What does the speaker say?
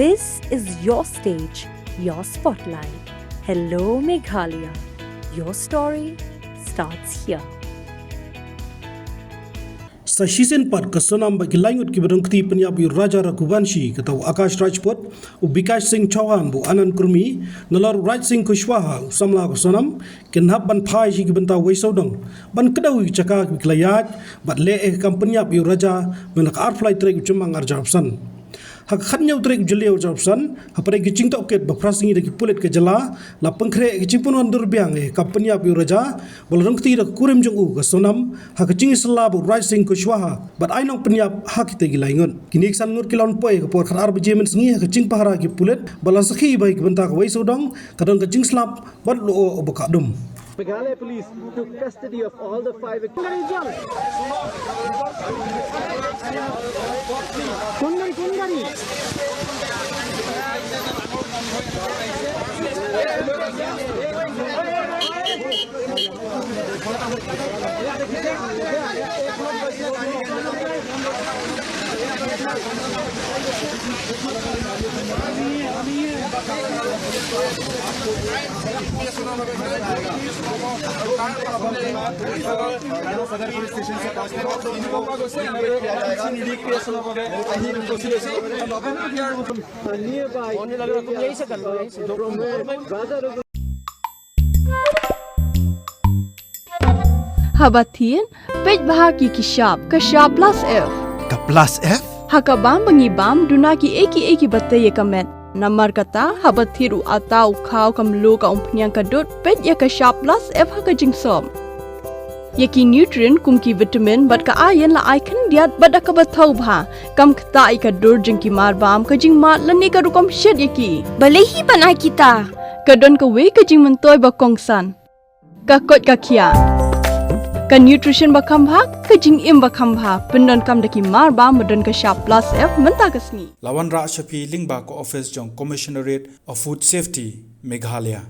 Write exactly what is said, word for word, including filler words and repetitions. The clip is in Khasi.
This is your stage, your spotlight. Hello, Meghalaya. Your story starts here. Sa shisien pat ka Sonam bad ki lai ngut kiba don kti pynïap ïa u Raja Raghuvanshi, kata u Akash Rajput, u Bikash Singh Chauhan bad u Anand Kurmi, nalor u Raj Singh Kushwaha u samla ka Sonam, kin hap ban phai sha ki bynta wei sawdong ban kdew ïa ki jaka kiba ki la ïaid bad leh ïa ka kam pynïap ïa u Raja mynta ka arphew lai tarik u Jymmang arhajar arphew san. Ha ka khathynñiew tarik u Jylliew arhajar arphew san, hapdeng ki jingtohkit ba phra sngi da ki pulit ka jylla, la pynkhreh ka jingpynwandur biang ïa ka kam pynïap ïa u Raja ba la don kti da ka kurim jong u ka Sonam, ha ka jingïasylla bad u Raj Singh Kushwaha bad ai nongpynïap ha kitei ki lai ngut. Kine ki san ngut ki la wan poi ha ka por khatar baje mynsngi ha ka jingpahara ki pulit, ba la sakhi ba ha ki bynta kawei sawdong ka don ka jingslap bad lyoh ba ka dum. Meghalaya Police took custody of all the five. Haba thied, peit bha ïa ki shap, ka shap plus F. Ka plus F? Ha ka bam ba ngi bam, duna kiei kiei kiba tei ïa ka met. Namar kata, haba thied u atta, u khaw, ka mluh, ka umphniang, ka dud, peit ïa ka shap plus F ha ka jingsop. Ïa ki nutrient kum ki vitamin bad ka iron la ai khyndiat bad da kaba thaw bha, kam ktah ïa ka dur jong ki marbam, ka jingmad lane ka rukom shet ïa ki. Balei hi ban ai kita? Ka don kawei ka jingmyntoi ba kongsan. Ka koit ka khiah. Ka nutrition ba kham bha, ka jingim ba kham bha, pyndonkam da ki marbam ba don ka shap plus F mynta ka sngi. La wanrah sha phi lyngba ka office jong Commissionerate of Food Safety, Meghalaya.